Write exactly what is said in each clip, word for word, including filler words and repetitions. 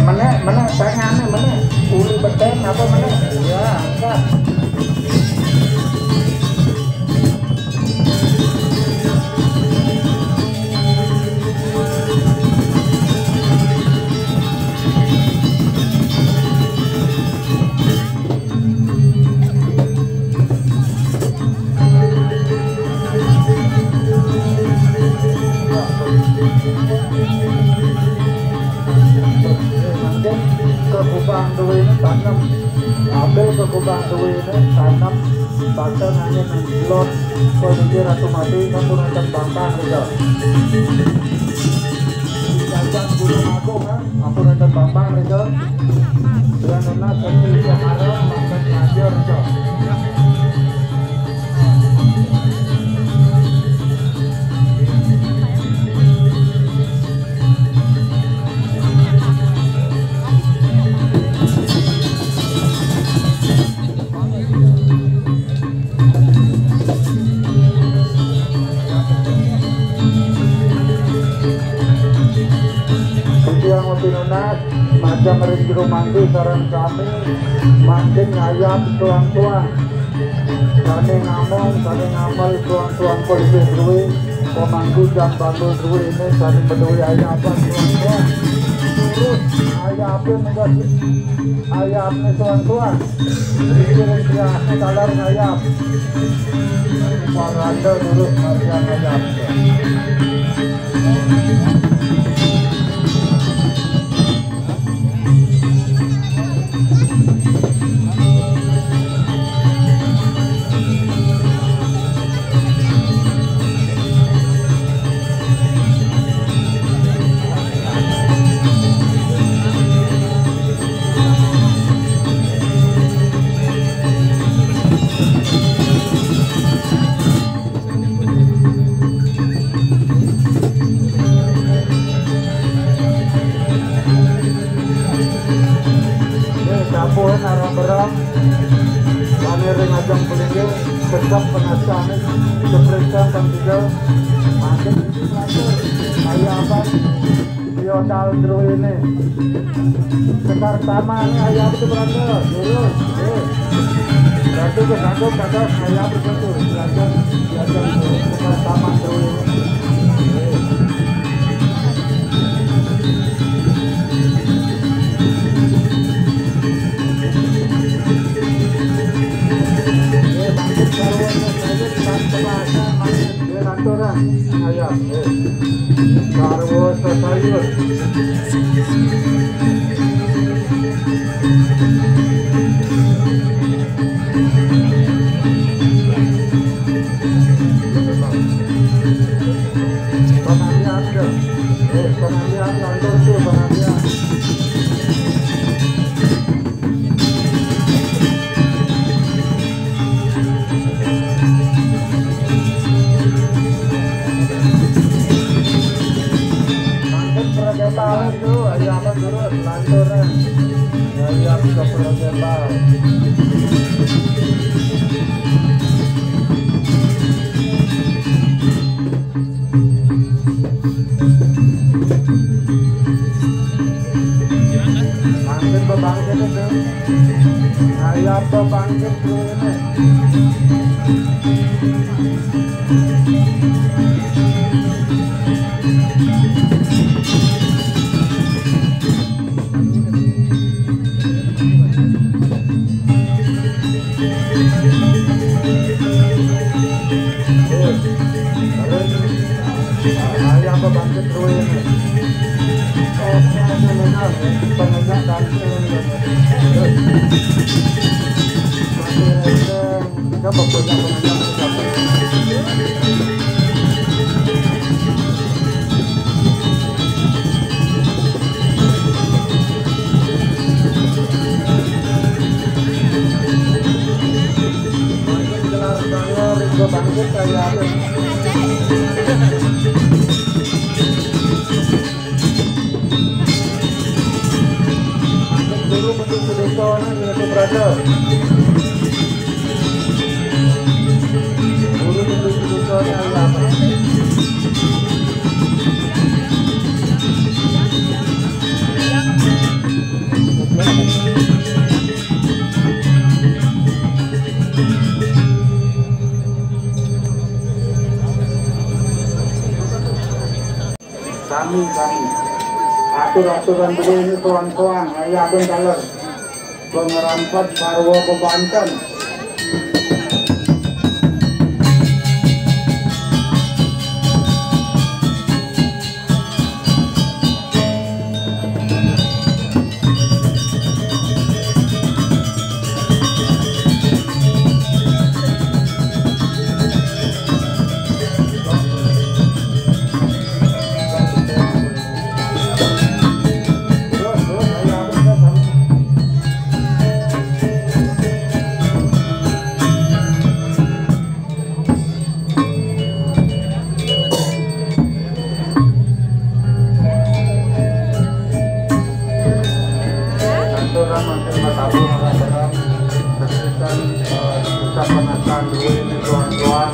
Menék, menék, tangan menék. Uli beteng apa menék? Ya, angkat. Mangkin kekubang duwéné tanem. Ambil kekubang duwéné tanem, bakal nanging lot, kondisi Ratu Mati, sampun wonten Bambang, gitu. Di Gunung Agung, ha? Ampun, enten Bambang nika. Dengan nunas enten Vihara, mangkat ngajar nika. Titiang Wapi Nunas, majeng ring jero mangku sareng sami, mangkin ngayab soang-soang. Sané ngamong, sané ngamel soang-soang polisi druwé, pemangku jam bangul druwé ini sané beduwé ayaban soang-soang. Turut ayabé mengko ayabné soang-soang. Iki ring triasé taler ngayab. Waranda durus margiang ngayab. Nggih, dapur arang-berang, sané ring ajeng kelinggih, sedep pengasané, sepresen kang tiga, mangkin kaya apa? Biodal druwéné. Sekar tamané ayam itu berada, lurus, nggih. Berarti kesanggup kata ayam itu tuh, diajak, diajak tuh, sekar taman druwéné. Nggih. Nggih, bangkit sarwa sayur, tanpa asa, mati. Nggih, lanturan. Ayo, nggih. Sarwa sesayur. Pengalihan, nggih. Nggih, pengalihan, lantur, nggih, pengalihan. Mangkin perkepalan tuh, ayo apa turun, lanturan. Ayo ke perkepalan. Mangkin bebangkit itu. Ayo bebangkit ini. Ayo, apa bangkit terus ini? Oh, pengenyak, pengenyak dan kita berpunya pengenyak. Guru Menteri Pendidikan, Guru Menteri Pendidikan, Kami, kami. Atur-aturan dulu ini tuang-tuang, ya, abang daler. Pengerampet sarwa bebanten. Aturan mangkin matabuh mengatakan kesulitan, eh, susah panasan duit ini tuan-tuan.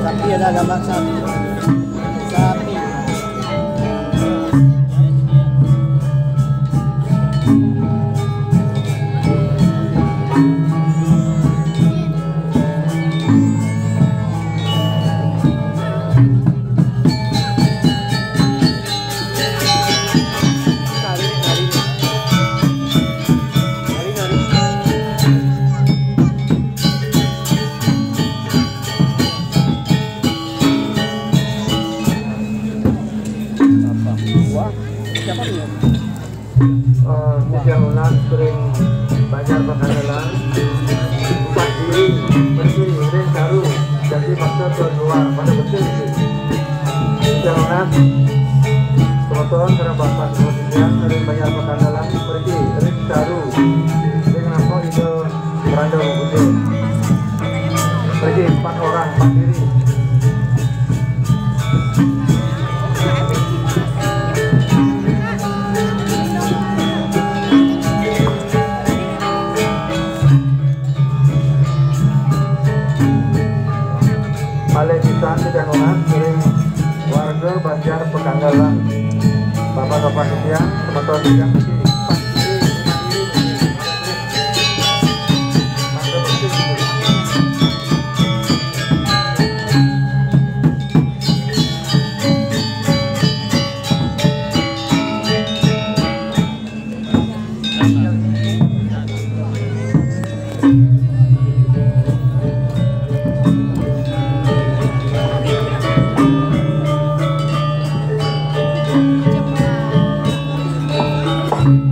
Tapi ada gambar sapi. Sapi. Eh, tiga ulas ring Banjar Pekandalan. Empat diri, bersih, ring, saru, jadi maksud tuan luar, pada betul itu. Tiga ulas, kebetulan kerabat Pak Gubernur yang ring Banjar Pekandalan, bersih, ring, saru, ring, nampak itu Random, betul. Pergi empat orang, empat diri. Malih pisan kita ngolah ring warga Banjar Pekandalan. Bapak-bapak setia, teman-teman setia, pergi empat diri, lima diri.